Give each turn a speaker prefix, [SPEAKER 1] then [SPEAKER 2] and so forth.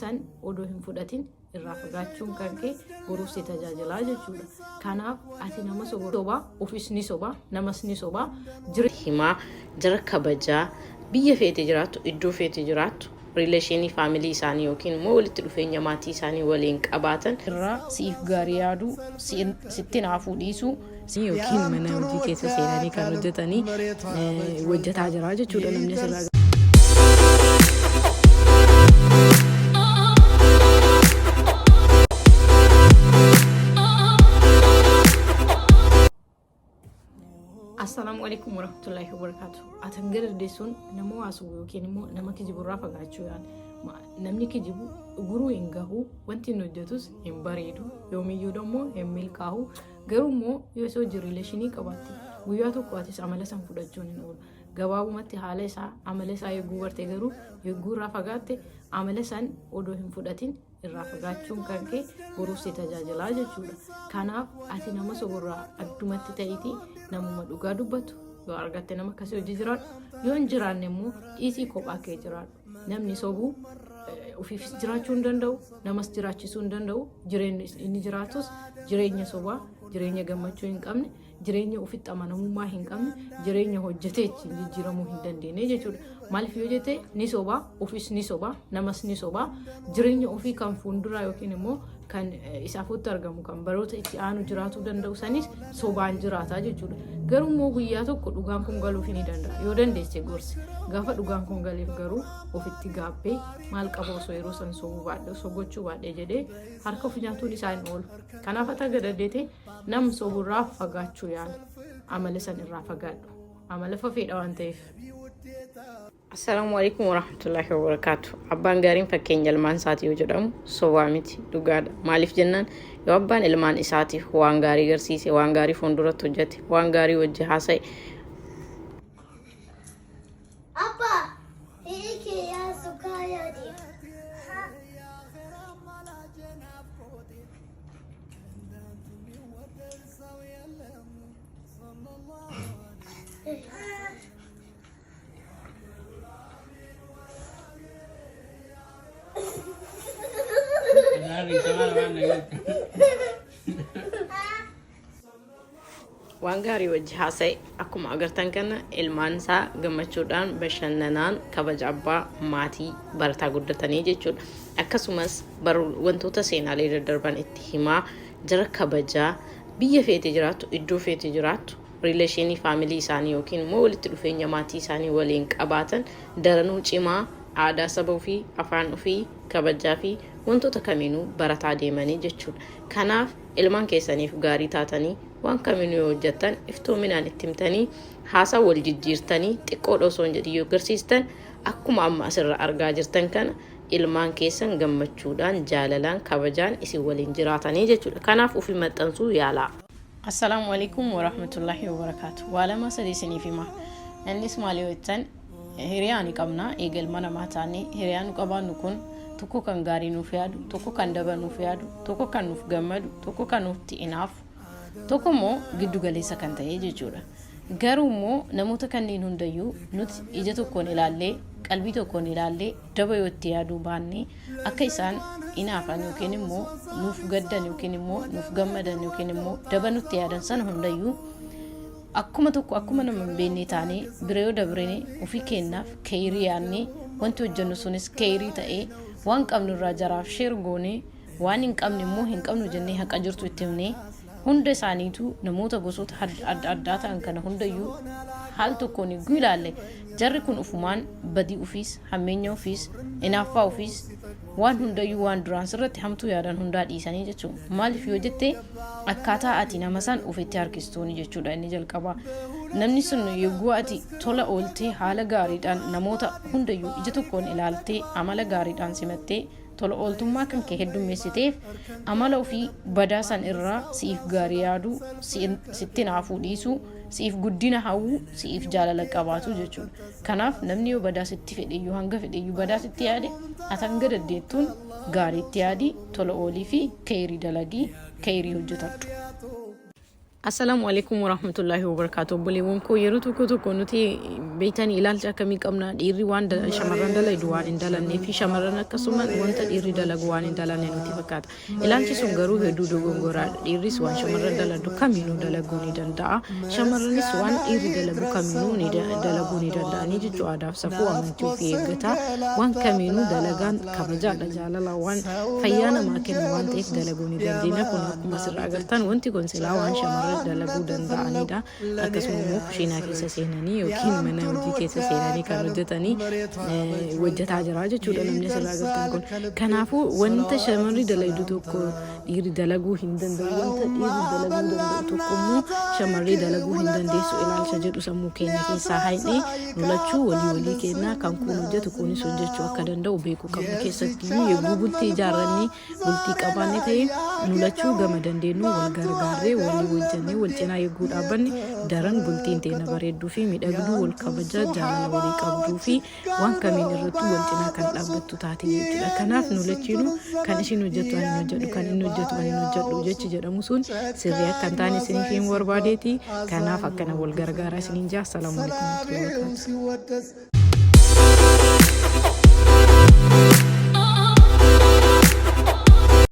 [SPEAKER 1] San odoo hin fudhatin irraa fagaachuun kan kee boruuf si tajaajilaa jechuudha. Kanaaf ati nama soba, ofis ni soba, namas ni soba. Jira himaa, jara kabajaa, biyya feete jiraattu, iddoo feete jiraattu, rileeshinii faamilii isaanii yookiin immoo walitti dhufeenya maatii isaanii waliin qabaatan irraa siif gaarii yaaduu, sitti hinaafuu dhiisuu, yookiin mana hojii keessa seenanii kan hojjetanii hojjetaa jira jechuudha namni asirraa. Assalaamu alaikum warahmatullahi wabarakatuh. Atan gara dandeessuun nama waasu yookiin immoo nama kijiburraa fagaachuu yaala. Namni kijibu guruu hin gahu, wanti inni hojjetus hin bareedu, yoomiyyuu immoo hin milkaahu. Garuu immoo yoo isa hojii rileeshinii qabaatte guyyaa tokko atis amala san fudhachuun hin oolu. Gabaabumatti haala isaa amala isaa eeguu barte garuu eeguu irraa fagaatte amala san odoo hin fudhatin irraa fagaachuun kan kee boruuf si tajaajilaa jechuudha. Kanaaf ati nama soburraa addumatti ta'iitii namuma dhugaa dubbatu yoo argatte nama akkasii hojii jiraadhu, yoo hin jiraanne immoo dhiisii kophaa kee jiraadhu. Namni sobuu ofiifis jiraachuu hin danda'u, namas jiraachisuu hin danda'u. Jireenyi inni jiraatus jireenya sobaa, jireenya gammachuu hin qabne, jireenya ofitti amanamummaa hin qabne, jireenya hojjetee ittiin jijjiiramuu hin dandeenye jechuudha. Maaliif yoo jette ni sobaa, ofis ni sobaa, namas ni sobaa. Jireenya ofii kan fuulduraa yookiin immoo kan isaafutti argamu kan baroota itti aanu jiraatuu danda'u sanis sobaan jiraataa jechuudha. Garuu immoo guyyaa tokko dhugaan kun galuuf ni danda'a. Yoo dandeesse gorsi. Gaafa dhugaan kun galeef garuu ofitti gaabbee maal qaba osoo yeroo san sobuu baadhe osoo gochuu baadhe jedhee harka of nyaatuun isaa hin oolu. Kanaaf ati aga dandeete nam soburraa fagaachuu yaala. Amala san irraa fagaadhu. Amala fafeedha waan ta'eef. Assalaamu alaikum warahmatullahi wabarakaatu. Abbaan gaariin fakkeenya ilmaan isaatii yoo jedhamu sobaa miti, dhugaadha. Maaliif jennaan yoo abbaan ilmaan isaatiif waan gaarii garsiise, waan gaarii fuulduratti hojjete, waan gaarii wajji haasa'e,
[SPEAKER 2] Abba, hidhi kee yaa sukaa yaadi.
[SPEAKER 1] Waan gaarii wajji haasa'e, akkuma agartan kana ilmaan isaa gammachuudhaan bashannanaan kabaja abbaa maatii barataa guddatanii jechuudha. Akkasumas wantoota seenaalee daddarban itti himaa, jara kabajaa, biyya feete jiraattu, iddoo feete jiraattu, rileeshinii faamilii isaanii yookiin immoo walitti dhufeenya maatii isaanii waliin qabaatan daranuu cimaa, aadaa saba ofii, afaan ofii kabajaa fi wantoota kamiinuu barataa deemanii jechuudha. Kanaaf ilmaan keessaniif gaarii taatanii waan kamiinuu yoo hojjettan iftoominaan itti himtanii, haasaa wal jijjiirtanii, xiqqoodha osoo hin jedhin yoo garsiistan, akkuma amma asirra argaa jirtan kana ilmaan keessan gammachuudhaan, jaalalaan, kabajaan isin waliin jiraatanii jechuudha. Kanaaf ofii maxxansuu yaalaa. Assalaamu alaikum warahmatullahi wabarakaatu. Waa lama sadii isiniif hima. Innis maal yoo jettan, hiriyaa ni qabna. Eega ilma namaa taane hiriyaa nu qabaannu kun tokko kan gaarii nuuf yaadu, tokko kan daba nuuf yaadu, tokko kan nuuf gammadu, tokko kan nutti inaafu, tokko immoo giddu galeessa kan ta'e jechuudha. Garuu immoo namoota kanneen hundayyuu nuti ija tokkoon ilaallee, qalbii tokkoon ilaallee, daba yoo itti yaaduu baanne, akka isaan inaafan yookiin immoo nuuf gaddan yookiin immoo nuuf gammadan yookiin immoo daba nutti yaadan sana hundayyuu akkuma tokko akkuma nama hin beekne taanee bira yoo dabrine, ofii keennaaf keeyrii yaadnee, wanti hojjennu sunis keeyrii ta'ee, waan qabnu irraa jaraaf sheer goonee, waan hin qabne immoo hin qabnu jennee haqa jirtu itti himnee, hunda isaaniituu namoota gosoota adda addaa ta'an kana hundayyuu haal tokkoon yogguu ilaalle, jarri kun ufumaan badii ufiis, hammeenya ufiis, inaaffaa ufiis, waan hundayyuu, waan duraan sirratti hamtuu yaadan hundaa dhiisanii jechuudha. Maaliif yoo jette akkaataa ati nama san ufitti harkistuuni jechuudha inni jalqabaa. Namni sun yogguu ati tola ooltee, haala gaariidhaan namoota hundayyuu ija tokkoon ilaaltee, amala gaariidhaan simattee, tola ooltummaa kan kee heddummeessiteef, amala ofii badaa san irraa si'iif gaarii yaaduu, sitti hinaafuu dhiisuu, si'iif guddina hawwuu, si'iif jaalala qabaatu jechuudha. Kanaaf namni yoo badaa sitti fedheyyuu, hanga fedheyyuu badaa sitti yaade, ati hanga dandeettuun gaariitti yaadii, tola oolii fi keeyrii dalagii, keeyrii hojjetadhu. Assalaamu alaikum warahmatullaahi wabarakaatu. Obboleewwan koo, yeroo tokko tokko nuti beektanii ilaalcha akkamii qabna? Dhiirri waan shamarran dalagdu waan hin dalannee fi shamarran akkasuma wanta dhiirri dalagu waan hin dalanne nuti fakkaata. Ilaalchi sun garuu hedduu dogongoraadha. Dhiirris waan shamarran dalagdu kamiinuu dalaguu ni danda'a. Shamarranis waan dhiirri dalagu kamiinuu ni dalaguu ni danda'anii jechuu. Aadaaf safuu amantii ofii eeggataa waan kamiinuu dalagaan kabajaadha, jaalala, waan fayyaa namaa kennu waan ta'eef dalaguu ni dandeenya. Kun akkuma asirraa agartan wanti kun silaa waan shamarran dalaguu danda'anidha. Akkasuma immoo kushiinaa keessa seenanii yookiin mana hojii keessa seenanii kan hojjetanii hojjetaa jira jechuudha namni asirraa agartan kun. Kanaafuu wanta shamarri dalagdu tokko dhiirri dalaguu hin danda'u, wanta dhiirri dalaguu danda'u tokko immoo shamarri dalaguu hin dandeessu ilaalcha jedhu sammuu keenya keessaa haqnee nu lachuu walii walii kennaa kan kun hojjetu kunis hojjechuu akka danda'u beekuu qabna. Keessattiyyuu yogguu bultii ijaarrannee bultii qabaanne ta'e, nu lachuu gama dandeenyu wal gargaarree walii hojjennee wal cinaa yogguu dhaabbanne, daran bultiin teenya bareedduu fi miidhagduu, wal kabaja, jaalala walii qabduu fi waan kamiin irrattuu wal cinaa kan dhaabbattu taate jechuudha. Kanaaf nu lachiinuu kan isin hojjettu ani hin hojjedhu, kan inni hojjetu ani hin hojjedhu jechi jedhamu sun sirrii akka hin taane isiniif hin barbaadeeti. Kanaaf akkana wal gargaaraa isiniin jaa. Assalaamu alaikum warahmatullahi wabarakatuh.
[SPEAKER 3] ሲወደስ